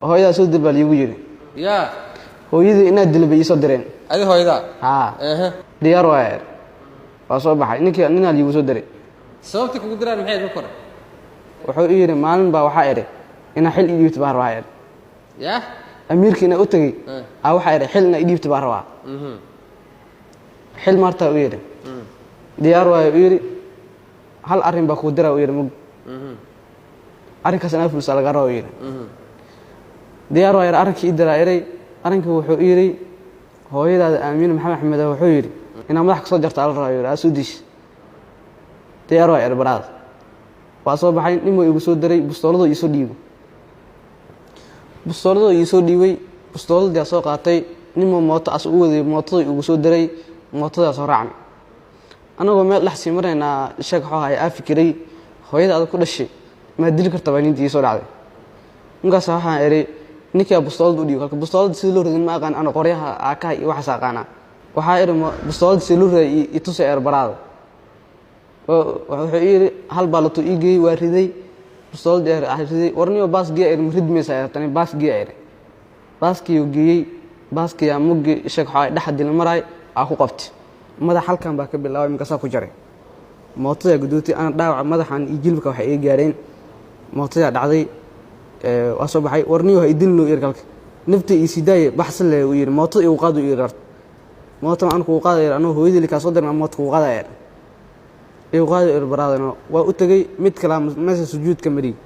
Hooyadaa soo dil baa liigu yidhi. Yaa Hooyadii inaad dilo bay iisoo direen. Adi hooyadaa? Haa. Ehe. Diyaar waaye, waa soo baxay. Ninkii ninaa liigu soo diray. Sababta kugu diraan maxay ahayd marka hore? Wuxuu i yidhi, maalin baa waxaa idhi inaa xil ii dhiibto baan rabaa idhi. Yaa Amiirkii inaa u tegey. Eh. Aa, waxaa idhi xil inaa ii dhiibto baan rabaa. Xil maartaa u yidhi. Diyaar waaye u yidhi. Hal arrin baa kuu dira u yidhi mug. Arrinkaas inaa fulsa laga raba u yidhi. Diyaar waa yidhi. Arrinkii ii diraa iray. Arrinkii wuxuu i yidhi, hooyadaada Aamiin Maxamed Axmed wuxuu yidhi inaa madax kasoo jarta ala rabaa yidhi, aa soo dish. Diyaar waa idhi baraada. Waa soo baxay. Ninbuu igu soo diray, bustooladoo iisoo dhiibo, bustooladoo iisoo dhiibay. Bustooladii soo qaatay. Ninbuu mooto as u waday, mootadoo igu soo diray, mootadaa soo raacnay. Anagoo meel dhex sii maraynaa, sheeg xooha aa fikiray, hooyada adag ku dhashay maa dili karta baa nintii ii soo dhacday. Ninkaas waxaan idhi, ninkaa bustoolada u dhiibo kalka bustoolada sida loo ridin ma aqaan ana, qoryaha aakaha iyo waxaas aqaanaa. Waxaa idhi, bustoolada sida loo riday i tusay erbaraada. Wuxuu ii yidhi hal baalato ii geeyey, waa riday bustoolada er riday. Warniyo baas geeya idhi, ma ridmaysa er tani, baas geeya idhi. Baaskiyuu geeyey, baaskiyaa muggi sheeg xoohay dhexa dila maraay aa ku qabtay madax. Halkan baa ka bilaabay, markaasaa ku jaray. Mootadaa gudootay, ana dhaawaca madaxan iyo jilibka waxay iga gaareen. Mootadaa dhacday. Waa soo baxay. Warniyo ha idilno yiri kalka, nafta ii sii daaye, baxsan le uu yiri. Mootada igu qaad uu yiri. Horta moota aan kugu qaadaya anuu hooyadii kaa soo dirna, moota kugu qaadaya, igu qaadi yiri baraadano. Waa u tegey mid kalaa meesha sujuudka mariyey.